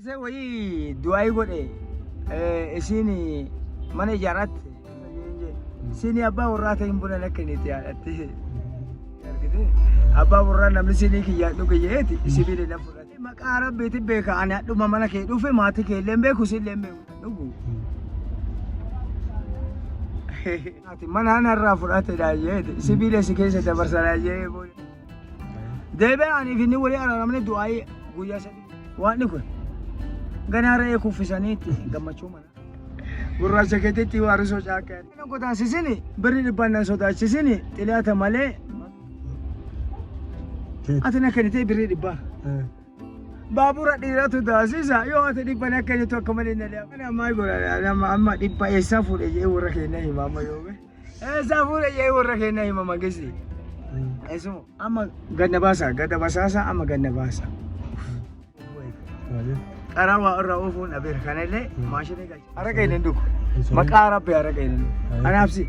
Isa wayii du'aayii godhe isiin mana ijaarratti. Siinii abbaa warraa ta'in buna akka inni itti haadhatti. Argite? Abbaa warraa namni siinii kiyyaan dhuge jeeti sibiila na fudhate. Maqaa rabbiitiin beeka ani hadhuma mana kee dhufe maatii kee illee hin beeku si illee hin beeku. Dhugu. Ati mana anarraa fudhate jeeti sibiila si keessa dabarsanaa jee. Deebi'ee anii fi inni walii araaramne du'aayii guyyaa sadii. Waaqni kun ganaa re'ee kuffisaniitti gammachuu mana. Gurraacha keetitti waarisoo caakkaa. Nan godaasisini birri dhibbaan nan sodaachisini xilaata malee. Ati na kennitee birrii dhibbaa. Baabura dhiiratu daasisa yoo ati dhibba na kennitu akka malee na li'a. Ani ammaa godha amma amma dhibba eessaa fuudhe jedhee warra keenya hima amma yoo bee. Eessaa fuudhe jedhee warra keenya hima mangisi. Eessuma amma ganna baasa gada basaasa amma ganna baasa. Qaraa waa irraa oofuun dhabeera kanallee maashinii galcha. Araqa hin dhugu. Maqaa rabbi araqa hin dhugu. Kanaaf si.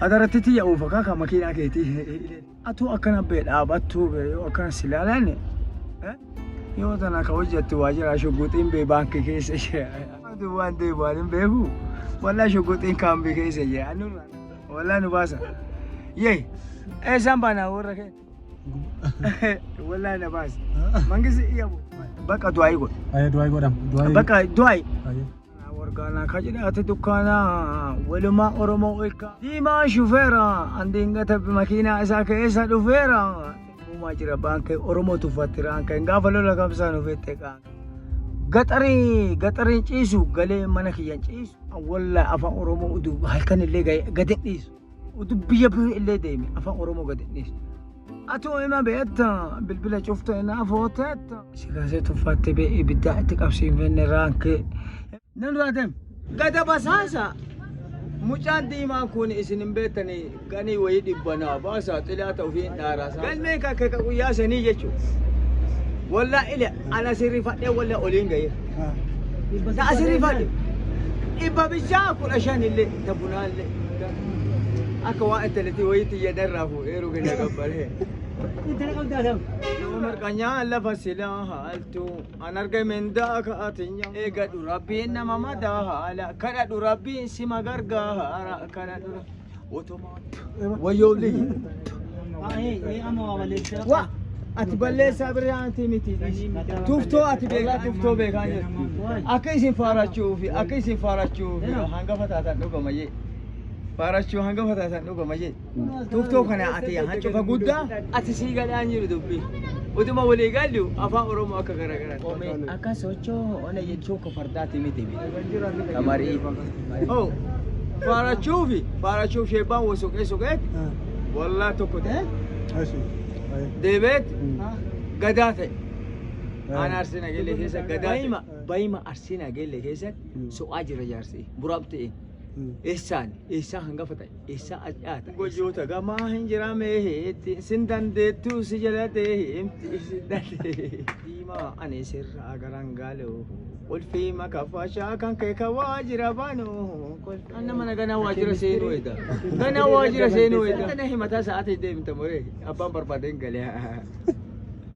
Adaratti tiyya oofa kaa makiinaa keetii. Atuu akkana bee dhaabattuu bee yoo akkana si ilaalan yoo tana ka hojjettu waajjira shugguxiin bee baankii keessa jira. Atuu waan deemu waan hin beeku. Wallaa shugguxiin kaambii keessa jira. Wallaa nu baasa. Yee eessaan baanaa warra keenya. Wallaa na baasa. Mangisi iya bakka du'aayii godhe. Ayee du'aayii godham. Du'aayii. Bakka du'aayii. Ayee. Wargaanaa ka jedhaate dukkaanaa walumaa Oromoo ilka diimaa shufeera andiingata makiinaa isaa keessa dhufeera. Uumaa jira baankee Oromoo tuffatti raankee gaafa lola kamsaan ufette qaan. Gaxarii gaxariin ciisu galee mana kiyyan ciisu. Wallaa afaan Oromoo utuu halkan illee gadi dhiisu. Utuu biyya bira illee deeme afaan Oromoo gadi dhiisu. Atoo ima beekta bilbila cufta ina footeetta. Si kaasee tuffatte bee ibiddaa itti qabsiifne raankee. Nan duraa deem. Gada basaasa. Mucaan diimaan kun isin hin beektanii ganii wayii dhibbanaa baasa xilaata ofii hin dhaaraasa. Galmeen kan kee guyyaa sanii jechuudha. Wallaa ile ana sirrifadhee wallaa oliin gaheera. Na asirrifadhe. Dhibba bichaa 15 illee tabunaa illee. Akka waan intalatii wayiitti yadarraa fuudheeru gina gabbaree. Intala qabdaa ta'u. Nama mirqanyaa lafa silaa haaltu an arga mindaa ka'atinya eegadhu rabbiin nama madaa haala kadhadhu rabbiin sima gargaara kadhadhu otomaa wayyoo liyyi Amma waa balleessee. wa ati balleessaa birraa ati miti tuftoo ati beekaa tuftoo beekaa jirti akka isin faarachuufi akka isin faarachuufi hangafa taatan dhugama jee faarachuu hangafa taatan dhugama jee tuftoo kana ati hancufa guddaa ati sii gadhaan jiru dubbii utuma walii gallu afaan oromoo akka garagaraa akka sochoona jechuu akka fardaati miti kamarii oh faarachuufi faarachuuf sheebbaan wa soqee soqeeti wallaa tokko ta'e deebeet gadaa ta'e. Aan Arsii Nageellee keessa gadaa ta'e. Bayima Arsii Nageellee keessatti so'aa jira jaarsi. Buraab ta'e. Eessaan eessaa hangafa ta'e eessaa as dhiyaata. Gojoota gamaa hin jirame heetti sin dandeettuu si jala deemti sin dandee. Diimaa ani sirraa garangaalu qulfii makafaashaa kan kee ka waajjira banu. Anna mana ganaa waajjira seenuu eda. Ganaa waajjira seenuu eda. Kana himataa sa'aatii deemta moree abbaan barbaade hin galee.